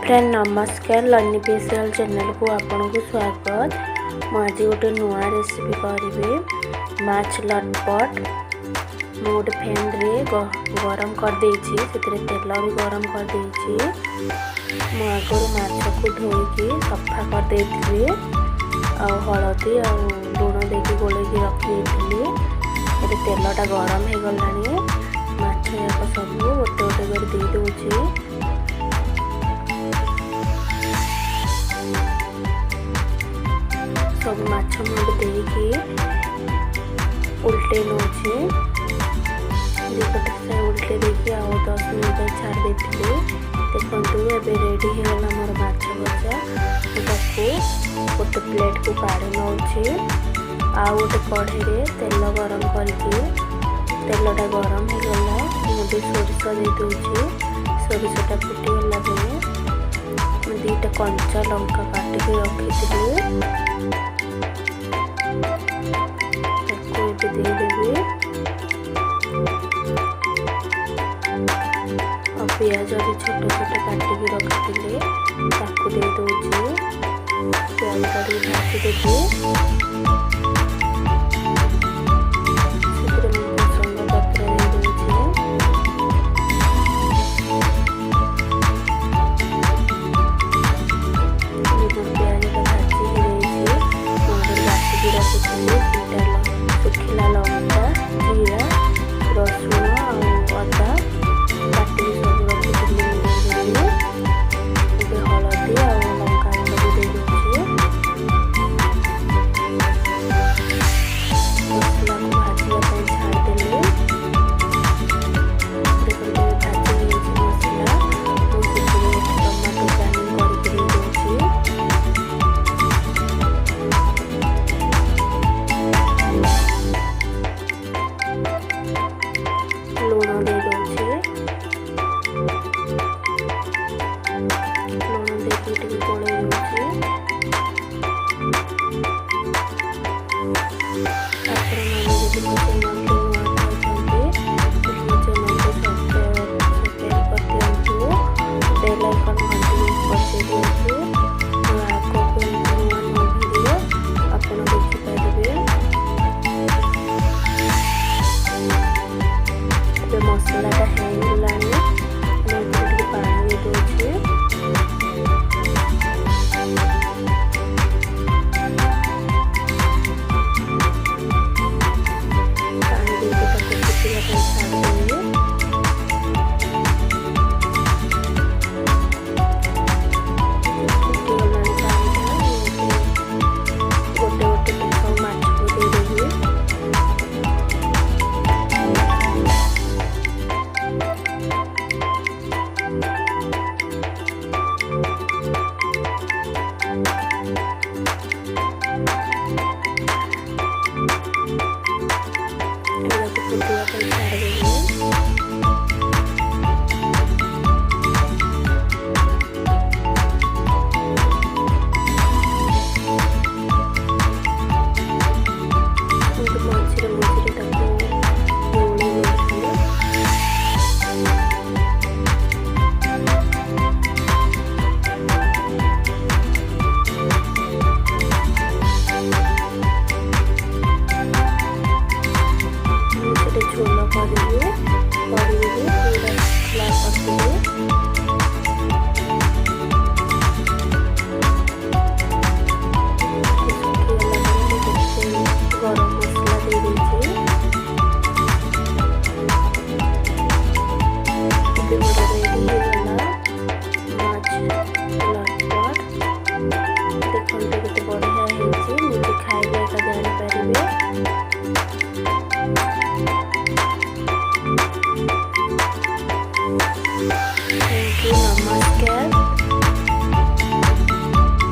Friend, ନମସ୍କାର। ଲନି special ଚ୍ୟାନେଲକୁ ଆପଣଙ୍କୁ ସ୍ୱାଗତ। ମୁଁ ଆଜି ଗୋଟେ ନୂଆ ରେସିପି କରିବି, ମାଛ ଲଟପଟ। ମୁଁ ଗୋଟେ ଫ୍ୟାନ୍ରେ ଗରମ କରିଦେଇଛି, ସେଥିରେ ତେଲ ବି ଗରମ କରିଦେଇଛି। ମୁଁ ଆଗରୁ ମାଛକୁ ଧୋଇକି ସଫା କରିଦେଇଥିଲି ଆଉ ହଳଦୀ ଆଉ ଲୁଣ ଦେଇକି ଗୋଳେଇକି ରଖିଦେଇଥିଲି। ଏବେ ତେଲଟା ଗରମ ହେଇଗଲାଣି। ମାଛ ଯାକ ସବୁ ଗୋଟେ ଗୋଟେ କରି ଦେଇଦେଉଛି। ସବୁ ମାଛ ମୁଁ ଏବେ ଦେଇକି ଉଲଟେଇ ନେଉଛି। ଦୁଇପଟ ସେ ଉଲଟେଇ ଦେଇକି ଆଉ 10 ମିନିଟ୍ ପାଇଁ ଛାଡ଼ି ଦେଇଥିଲି। ଦେଖନ୍ତୁ, ଏବେ ରେଡ଼ି ହେଇଗଲା ମୋର ମାଛ ଭଜା। ମୁଁ ତାକୁ ଗୋଟେ ପ୍ଲେଟ୍କୁ କାଢ଼ି ନେଉଛି। ଆଉ ଗୋଟେ କଢ଼େଇରେ ତେଲ ଗରମ କରିକି, ତେଲଟା ଗରମ ହେଇଗଲା, ମୁଁ ଟିକେ ସୋରିଷ ଦେଇଦେଉଛି। ସୋରିଷଟା ଫୁଟିଗଲା ପରେ ମୁଁ ଦୁଇଟା କଞ୍ଚା ଲଙ୍କା କାଟିକି ରଖିଥିଲି, ତାକୁ ଏବେ ଦେଇଦେବି। ଆଉ ପିଆଜ ବି ଛୋଟ ଛୋଟ କାଟିକି ରଖିଥିଲି, ତାକୁ ଦେଇଦେଉଛି। ପିଆଜଟା ଟିକେ ଭାଜିଦେବି।